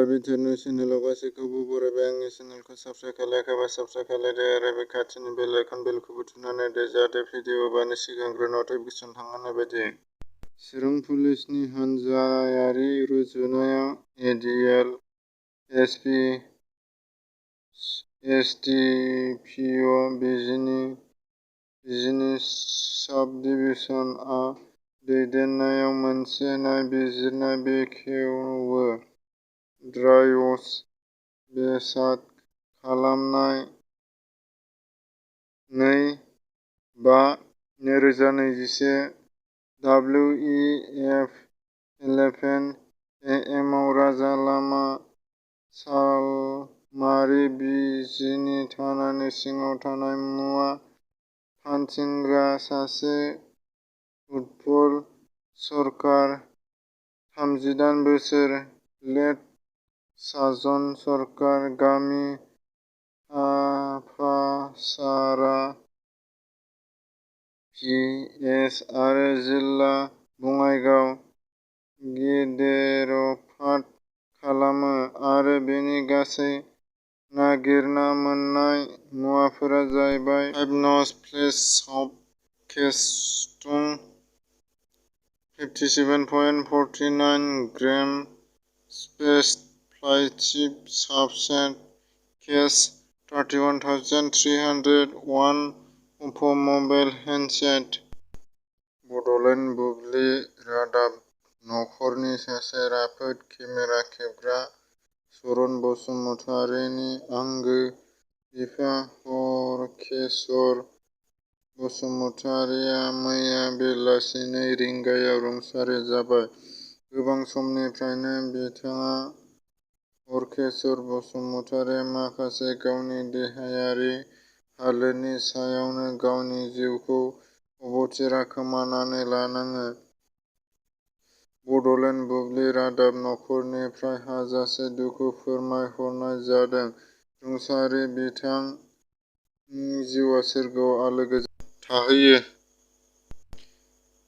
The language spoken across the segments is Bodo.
बिथोरनि चेनेलाव गासैखौबो बरायबाय। आंनि चेनेलखौ साबस्क्राइब खालायाखैबा साबस्क्राइब खालायदो आरो बे खाथिनि बेल आइकन बेलखौबो थुनानै दोन जाहाथे भिडिअ हगारनायनि सिगांग्रो नटिफिकेसन थांहोनाय बायदि। चिरां पुलिसनि हानजायारि रुजुनायाव एडिएल, एसपि, एसडिपिअ बिजिनि साब-डिभिजनआ दैदेननायाव मोनसे नायबिजिरनाय बेखेवो। ड्राइव्स बेसाद खालामनाय 2/5/2021 WEF-11 एएमआव राजा लामा सालमारि बिजिनि थानानि सिङाव थानाय मुवा फानथिंग्रा सासे उत्पल सरकार, 38 बोसोर, लेट साजन सरकार, गामि आफासारा भिएस आरो जिल्ला बङाइगाव गिदेरफाद खालामो आरो बेनि गासै नागिरना मोन्नाय मुवाफोरा जाबाय 5 फ्लेश साब केसटन, 57.49 ग्रेम स्पेस फ्लाइटिप साबसेट केस, 31,301 अप्प' मबाइल हेन्डसेट। बड'लेण्ड बुब्लि रादाब नखरनि सासे राफोद केमेरा खेबग्रा चरन बसुमतारिनि आंगो बिफा हरकेश्वर बसुमतारिया मैया बेलासि 2 रिंगायाव रुंसारि जाबाय। गोबां समनिफ्रायनो बिथाङा हरकेश्वर बसुमतारिया माखासे गावनि देहायारि हालोदनि सायावनो गावनि जिउखौ अबथिरा खोमानानै लानाङो। बड'लेण्ड बुब्लि रादाब नखरनिफ्राय हाजासे दुखु फोरमायहरनाय जादों। रुंसारि बिथांनि जिउआ सोरगोआव आलो गोजोन थाहैयो।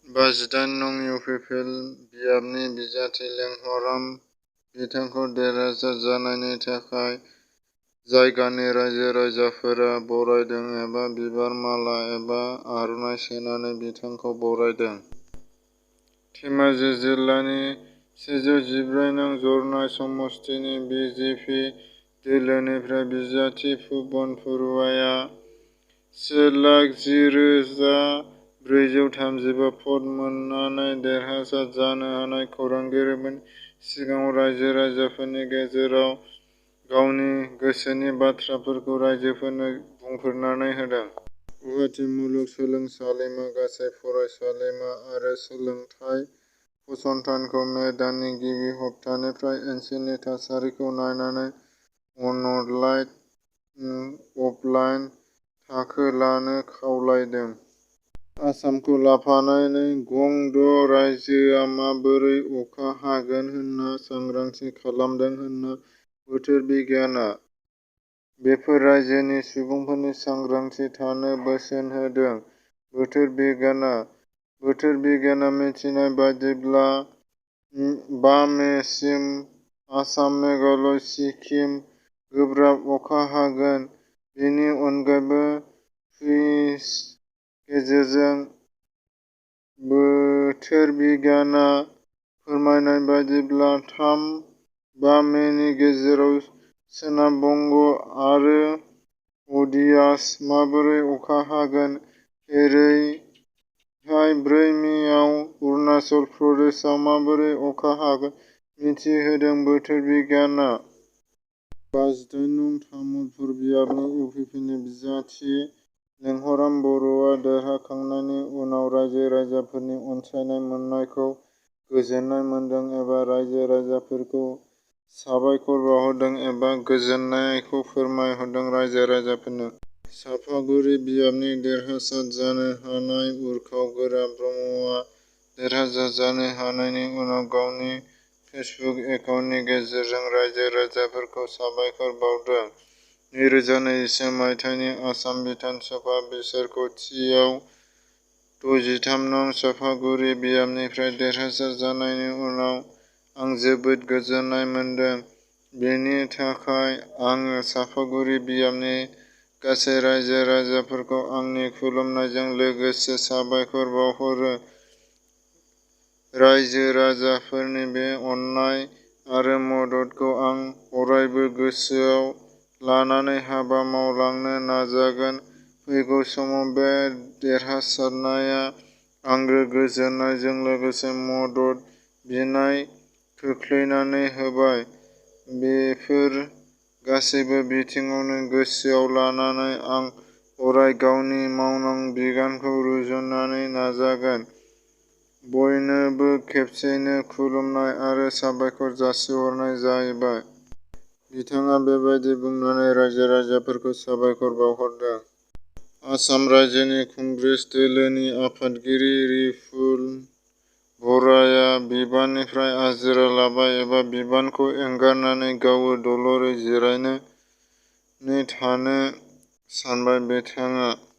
58 नं इउपिपिएल बियाबनि बिजाथि लेंहराम बिथांखौ देरहासार जानायनि थाखाय जायगानि रायजो-राजाफोरा बरायदों एबा बिबार माला एबा आर'नाइ सोनानै बिथांखौ बरायदों। धेमाजि जिल्लानि 114 नं जरनाय समस्तिनि बिजेपि दोलोनिफ्राय बिजाथि फुबन बरुवाया 1,10,435 भट मोननानै देरहासार जानो हानाय खौरांगिरिफोरनि सिगाङाव रायजो-राजाफोरनि गेजेराव गावनि गोसोनि बाथ्राफोरखौ रायजोफोरनो बुंफोरनानै होदों। गुवाहाटी मुलुग सोलोंसालिमा गासै फरायसालिमा आरो सोलोंथाइ फसंथानखौ मे दाननि गिबि हप्तानिफ्राय ओनसोलनि थासारिखौ नायनानै अनलाइन/अफलाइन थाखो लानो खावलायदों। आसामखौ लाफानानै गं -द' रायजोआ माबोरै अखा हागोन होनना सांग्रांथि खालामदों होनना बोथोर बिगियानआ बेफोर रायजोनि सुबुंफोरनो सांग्रांथि थानो बोसोन होदों। बोथोर बिगियानआ मिथिनाय बादिब्ला 5 मेसिम आसाम, मेघालय, सिक्किम गोब्राब अखा हागोन। बेनि अनगायैबो फ्रिजनि गेजेरजों बोथोर बिगियानआ फोरमायनाय बादिब्ला 3-5 मेनि गेजेराव सोनाब बंग आरो अडिशायाव माबोरै अखा हागोन। ओरैहाय 4 मेआव अरुणाचल प्रदेशआव माबोरै अखा हागोन मिथिहोदों बोथोर बिगियानआ। 58 नं तामुलपुर बियाबनि इउपिपिनि बिजाथि लेंहराम बर'आ देरहाखांनायनि उनाव रायजो-राजाफोरनि अनसायनाय मोननायखौ गोजोननाय मोनदों एबा रायजो-राजाफोरखौ साबायखर बावहरदों एबा गोजोननायखौ फोरमायहरदों रायजो-राजाफोरनो। चापागुरि बियाबनि देरहासार जानो हानाय उर्खाव गोरा ब्रह्मआ देरहासार जानो हानायनि उनाव गावनि फेसबुक एकाउन्टनि गेजेरजों रायजो-राजाफोरखौ साबायखर बावदों। 2021 मायथाइनि आसाम बिधान सभा बिसायख'थियाव 63 नं चापागुरि बियाबनिफ्राय देरहासार जानायनि उनाव आं जोबोद गोजोननाय मोनदों। बेनि थाखाय आङो चापागुरि बियामनि गासै रायजो-राजाफोरखौ आंनि खुलुमनायजों लोगोसे साबायखर बावहरो। रायजो-राजाफोरनि बे अननाय आरो मददखौ आं अरायबो गोसोआव लानानै हाबा मावलांनो नाजागोन। फैगौ समाव बे देरहासारनाया आंगो गोजोननायजों लोगोसे मदद बिनाय खोख्लैनानै होबाय। बेफोर गासैबो बिथिङावनो गोसोआव लानानै आं अराय गावनि मावनां बिबानखौ रुजुननो नाजागोन। बयनोबो खेबसेयैनो खुलुमनाय आरो साबायखर जासिहरनाय जाबाय। बिथाङा बेबादि बुंनानै रायजो-राजाफोरखौ साबायखर बावहरदों। आसाम रायजोनि कंग्रेस दोलोनि आफादगिरि रिपुन बराया बिबाननिफ्राय आजिरा लाबाय एबा बिबानखौ एंगारनानै गावबो दलरै जिरायनानै थानो सानबाय। बिथाङा